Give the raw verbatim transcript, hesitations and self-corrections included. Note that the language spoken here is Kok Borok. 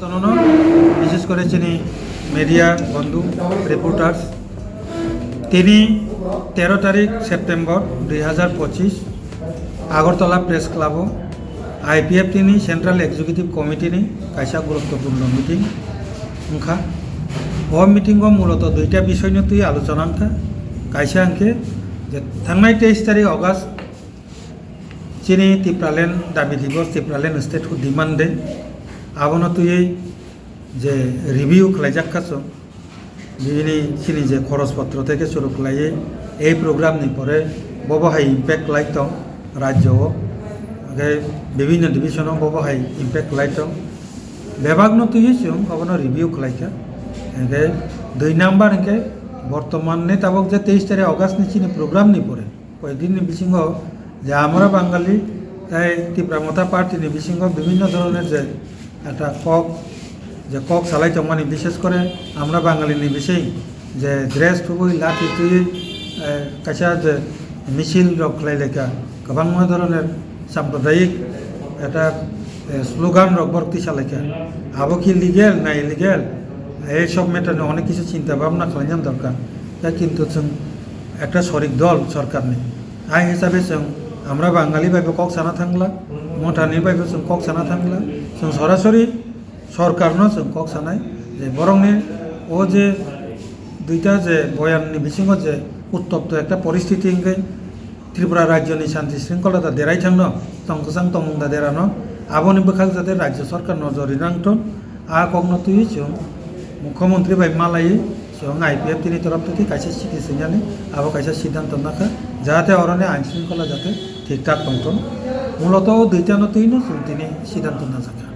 Tonono, বিশেষ করে চিনি মিডিয়া বন্ধু, রিপোর্টার্স, তিনি তেরো তারিখ সেপ্টেম্বর দুই হাজার পঁচিশ আগরতলা প্রেস ক্লাবও আইপিএফ তিনি সেন্ট্রাল এক্সিকিউটিভ কমিটিনি kaisa গুরুত্বপূর্ণ meeting wngkha. O meeting o muloto duita bisoino twi alochona wngkha. Kaisa hwnkhe je thangnai teis tarik August chini Tipraland dabi dibos, Tipraland statehood demand day, abono twiwi je review khlaijak kha chwng, bini chini je khoros potro tei khe churu khlaiwi ei program ni pore bobo hai impact khlai tong rajyo o, hwnkhe bibhinno division o bobo hai impact khlai tong, bebak no twiwi chwng obono review khlai kha. Hwnkhe dui number hwnkhe bortoman ni tabok je teis tarik August ni chini program ni pore koyekdin ni bisingo je Amra Bangali tei Tipra Motha Party ni bisingo bibhinno dhoronor je ekta kok, je kok salai tongmani, bishes kore Amra Bangali ni bising je dress thubui, lathi twiwi, eh, kaisa je misil rok khlai laikha, kwbangma dhoronor sampradayik ekta, eh, slogan rok borok tisa laikha. Abo ki legal na illegal? Ei sob matter ni onek kisu chinta bhabna khlaina dorkar. Tei kintu chwng ekta sorik dol sorkar ni. Ai hisabe chwng Amra Bangali bai bo kok sana thangla, Mothani bai bo chwng kok sana thangla. Chwng sorasori sorkar no chwng kok sanai je borokni o je duita je boyan ni bisingo je uttopto ekta poristiti wngwi Tripura rajyoni shanti shringkholata derai thangno, tong kwchang tongmung da derano, aboni bwkhak jate rajya sorkar nojor rinang thun, a kokno twiwi chwng mukhyamantri bai malaiwi chwng I P F T ni torof thwi kaisa chiti swinani abo kaisa siddhanto nakha, jahate oroni ain shringkhola jate thik thak tongthun. Muloto o duitano twino chwng tini siddhanto najakha.